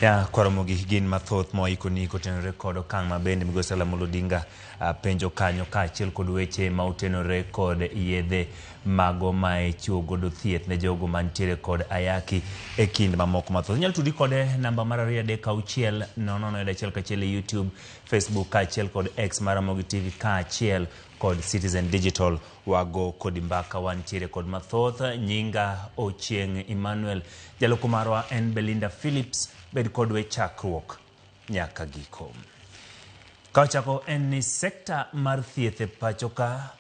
Ya kwaro gin mathoth moikoni kotenore kod okang' ma bende migosi Raila Amolo Odinga penjo kanyo kaachiel kod weche ma otenore kod yedhe mago ma ichiwo godo thieth ne jogo mantiere kod ayaki e kind mamoko mathoth. Inyalo tudi kode namba mar 236 0 0 1 e YouTube, Facebook kaachiel kod X mar Ramogi TV kaachiel kod Citizen Digital. Wago kodi mbaka wantiere kod mathoth. Nyinga Ochieng' Emmanuel, jaloko marwa en Belinda Phillips. Bed kodwa e chakruok nyaka giko. Ka ochako en ni sekta mar thieth e pacho ka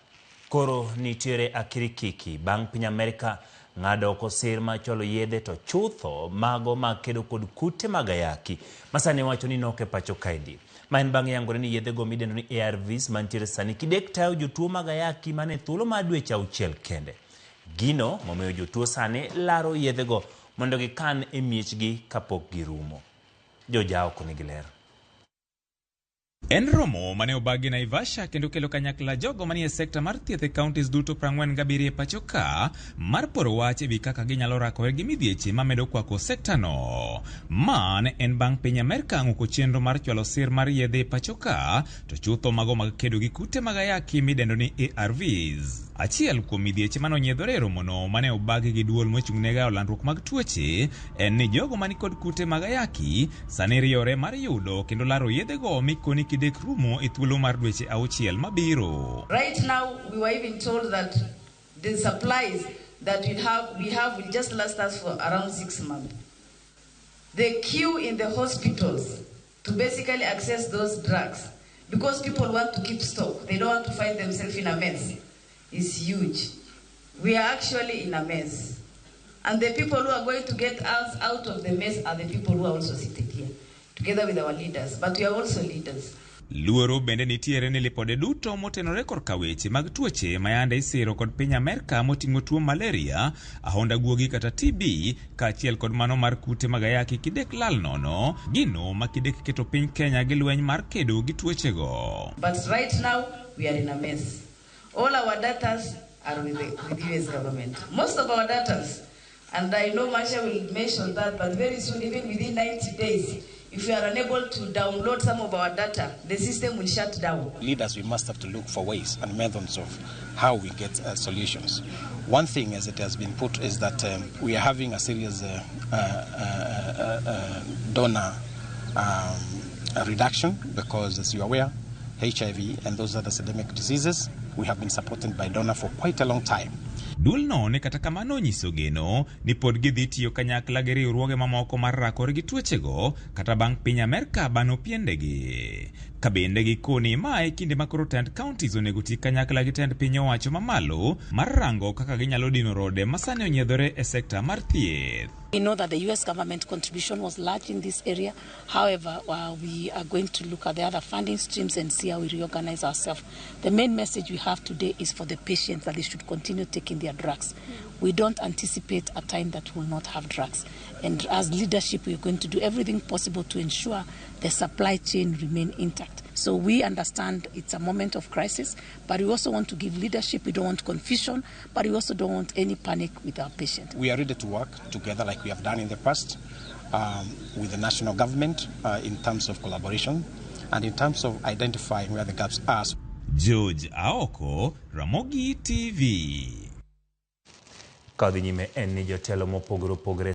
koro nitiere akirikiki bang' piny Amerika ng'ado oko sir mar chwalo yedhe to chutho mago mag kedo kod kute mag ayaki ma sani wacho ni nok e pacho kaendi. Ma en bang' yangore ni yedhego midendo ni ARVs mantiere sani kidek tayo jotuo mag ayaki mana e thuolo mar dweche 6 kende. Gino momiyo jotuo sani laro yedhego mondo gikan e miechgi kapok girumo. Jojaoko nigi ler. En romo mane obagi Naivasha kendo kelo kanyakla jogo manie sekta mar thieth e counties duto 47 e pacho ka mar poro wach ewi kaka ginyalo rakore gi midhieche mamedo kwako sekta no. Ma ne en bang' piny Amerka ng'uko chenro mar chwalo sir mar yedhe e pacho ka to chutho mago mag kedo gi kute mag ayaki midendo ni ARVs. Achiel kuom midhieche mane onyiedhore e romono mane obagi gi duol mochung' ne gayo landruok mag tuoche en ni jogo mani kod kute mag ayaki sani riyore mar yudo kendo laro yedhego mikoni kidek rumo e thuolo mar dweche 6 mabiro. Right now, we were even told that the supplies that we have will just last us for around 6 months. The queue in the hospitals to basically access those drugs, because people want to keep stock, they don't want to find themselves in a mess, is huge. We are actually in a mess. And the people who are going to get us out of the mess are the people who are also seated here, together with our leaders. But we are also leaders. Luoro bende nitiere ni lipode duto motenore korka weche mag tuoche ma yande isiro kod piny Amerka moting'o tuo malaria, ahonda guogi kata TB kaachiel kod mano mar kute mag ayaki kidek lal nono, gino ma kidek keto piny Kenya gi lweny mar kedo gi tuochego. But right now, we are in a mess. All our datas are with the US government. Most of our datas, and I know Masha will mention that, but very soon, even within 90 days, if we are unable to download some of our data, the system will shut down. Leaders, we must have to look for ways and methods of how we get solutions. One thing, as it has been put, is that we are having a serious donor reduction because, as you are aware, HIV and those other systemic diseases, we have been supported by donor for quite a long time. Duolno ne kata kamano onyiso geno ni pod gidhi tiyo kanyakla gi riwruoge mamoko mar rakore gi tuochego kata bang' piny Amerka bano piendegi. Ka bende gikoni ma e kinde ma koro tend counties onego ti kanyakla gi tend piny owacho mamalo mar rango kaka ginyalo dino rode ma sani onyiedhore e sekta mar thieth. We know that the US government contribution was large in this area. However, we are going to look at the other funding streams and see how we reorganize ourselves. The main message we have today is for the patients that they should continue taking their drugs. We don't anticipate a time that we will not have drugs. And as leadership, we are going to do everything possible to ensure the supply chain remain intact. So we understand it's a moment of crisis, but we also want to give leadership. We don't want confusion, but we also don't want any panic with our patient. We are ready to work together like we have done in the past with the national government in terms of collaboration and in terms of identifying where the gaps are. George Aoko, Ramogi TV. Ka dhi nyime en ni jotelo mopogore opogore.